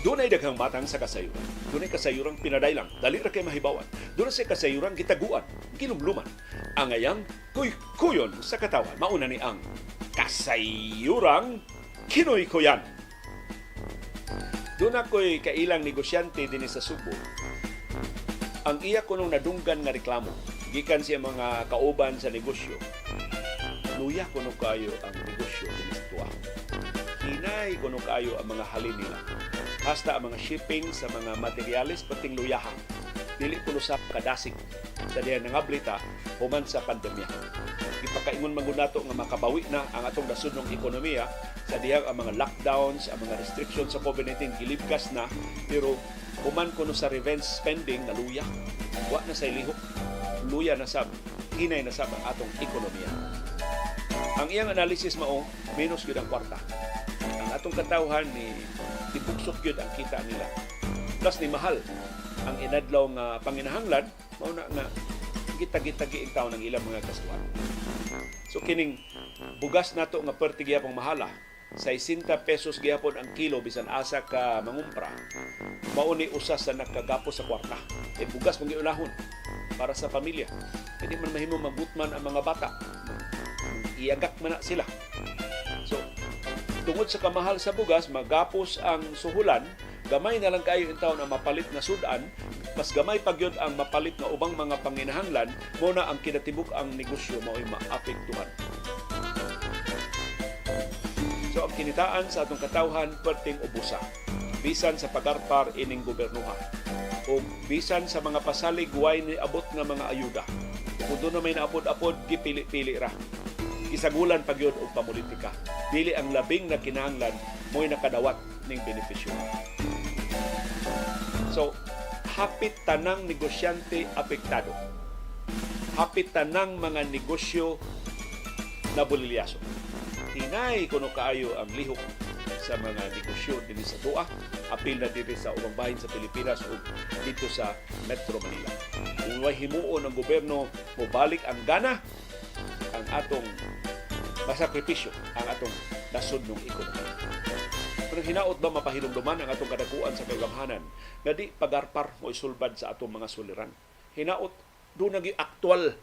Dunay daghang matang sa kasayuran. Dunay kasayurang pinadailang, dali ra kay mahibawan. Dunay sa kasayuran gitaguan, gilumluman. Angayang kuy-kuyon sa katawan. Mauna ni ang kasayurang kinoy-kuyan. Duna ko'y kailang negosyante dinhi sa Subo. Ang iya kunong nadunggan nga reklamo gikan siya mga kauban sa negosyo. Luya kuno kayo ang negosyo dinhi sa tuwa. Hinay kuno kayo ang mga halin nila. Hasta ang mga shipping sa mga materyales pating luyaha. Dili kuno sa kadasig sa diha nangablita human sa pandemya. Gipakaingon man gud nato nga makabawi na ang atong nasudnong ekonomiya sa dihang ang mga lockdowns, ang mga restrictions sa COVID-19 gilibkas na, pero human kuno sa revenge spending naluya. Wa na say lihok. Luya na sab, hinay na sab ang atong ekonomiya. Ang iyang analysis mao, menos gyud ang kwarta. Ang atong katawhan ni tibugsok gyud ang kita nila. Plus ni mahal ang inadlaw nga panginahanglan, mao na nga gitagi-tagi in taon ang ilang mga gastuhan. So kining bugas nato nga perti gihapon mahala, 60 pesos gihapon ang kilo bisan asa ka mangumpra. Mao ni usa sa nakagapos sa kwarta. E bugas man giunahon para sa pamilya. Hindi man mahimo magutman ang mga bata. Iagak man na sila. So, tungod sa kamahal sa bugas, magapos ang suhulan, gamay na lang kayo in taon ang mapalit nga sudan, mas gamay pa gyud ang mapalit nga ubang mga panginahanglan, mo na ang kinatibuk ang negosyo mao'y maapektuhan. So ang kinitaan sa atong katawhan perting ubusa. Bisan sa pagarpar ining gobernuha o bisan sa mga pasalig way ni abot nga mga ayuda. Kung doon na may naapod-apod, gipili-pili ra. Gisagulan pa gyud og pamulitika. Dili ang labing na kinahanglan mo'y nakadawat ning benepisyo. So, hapit tanang negosyante apektado. Hapit tanang mga negosyo na bulilyaso. Hinay kuno kaayo ang lihok sa mga negosyo dinhi sa Tua, apil na diri sa ubang bahin sa Pilipinas ug dito sa Metro Manila. Kung way himuon ang gobyerno, mobalik ang gana ang atong masakripisyo ang atong nasudnong ekonomiya. Pero hinaot ba mapahilumduman ang atong kadakuan sa kagamhanan nga di pagarpar mo isulbad sa atong mga suliran? Hinaot do nagi aktual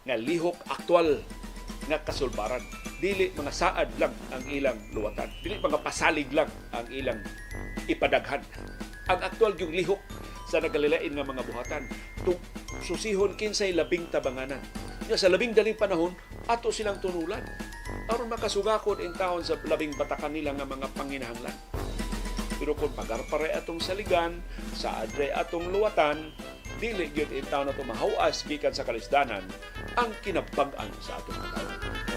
nga lihok, aktual nga kasulbaran. Dili mga saad lang ang ilang luwatan. Dili mga pasalig lang ang ilang ipadaghan. Ang aktual yung lihok sa nagkalilain nga mga buhatan. Tung susihon kinsay labing tabanganan. Nga sa labing daling panahon, ato silang tunulan aron makasugakon in taon sa labing batakan nila nga mga panginahanglan. Pero kung pagarpare atong saligan, sa adre atong luwatan, dili gyud in taon ato mahawas gikan sa kalisdanan ang kinabag-an sa atong katawan.